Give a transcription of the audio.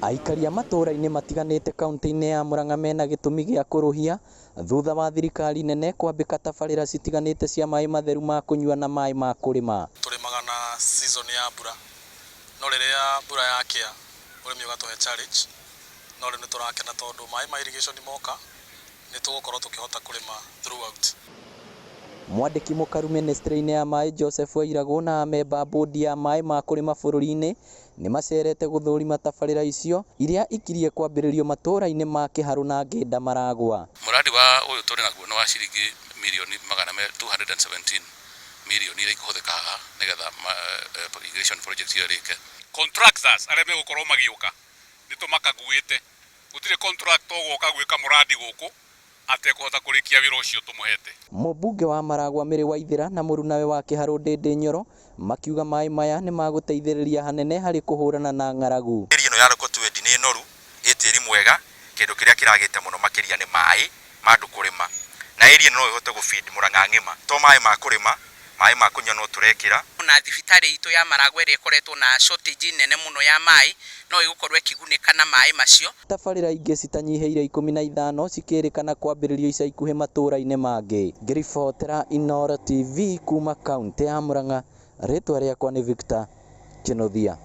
Aikari a matũũra-inĩ matiganĩte kaunti-inĩ ya Murang'a mena gĩtũmi gĩa kũrũhia thutha wa thirikari nene kwambĩka tabarĩra citiganĩte cia maĩ matheru ma kũnyua na maĩ ma kũrĩma. Tũrĩmaga na season ya mbura, no rĩrĩa mbura yakĩa ũrĩmi ũgatũhe challenge, no rĩu nĩ tũrakena tondũ maĩ ma irrigation moka nĩ tũgũkorwo tũkĩhota kũrĩma throughout. Mwandĩki mũkaru mĩnĩstrĩ-inĩ ya maĩ Joseph Wairagũ na amemba a bũndi ya maĩ ma kũrĩma bũrũri-inĩ nĩ macerete gũthũrima tabarĩra icio iria ikirie kwambĩrĩrio matũũra-inĩ ma Kĩharũ na Ngĩnda Maragwa. Mũradi wa ũyũ tũrĩ naguo nĩ wa ciringi mirioni magana 217 mirioni iria ikũhũthĩka haha nĩgetha irrigation project ĩyo ĩrĩke. Contractors arĩa megũkorwo magĩũka nĩ tũmakaguĩte, gũtirĩ contractor ũgoka gwĩka mũradi gũkũ atekũhota kũrĩkia wĩra ũcio tũmũhete. Mũmbunge wa Maragwa Mary Waithera na mũrunawe wa Kĩharũ Ndĩndĩ Nyoro makiuga maĩ maya nĩ magũteithĩrĩria hanene harĩ kũhũrana na ng'aragu. Area ĩno ya Rokotwendi nĩ noru, ĩ tĩri mwega, kĩndũ kĩrĩa kĩragĩte mũno makĩria nĩ maĩ ma andũ kũrĩma. Na area ĩno no ĩhote gũ feed Murang'a ng'ima. To maĩ ma kũrĩma, maĩ ma kũnyua no tũrekĩra. Na thibitarĩ itũ ya Maragwa ĩrĩa ĩkoretwo na shortage nene mũno ya maĩ no ĩgũkorwo ĩkĩgunĩka na maĩ macio. Tabarĩra ingĩ citanyihĩire 15 cikĩrĩkana kwambĩrĩrio ica ikuhĩ matũũra-inĩ mangĩ. Ngĩribotera Inooro TV kuma kaunti ya Murang'a, rĩtwa rĩakwa nĩ Victor Kinuthia.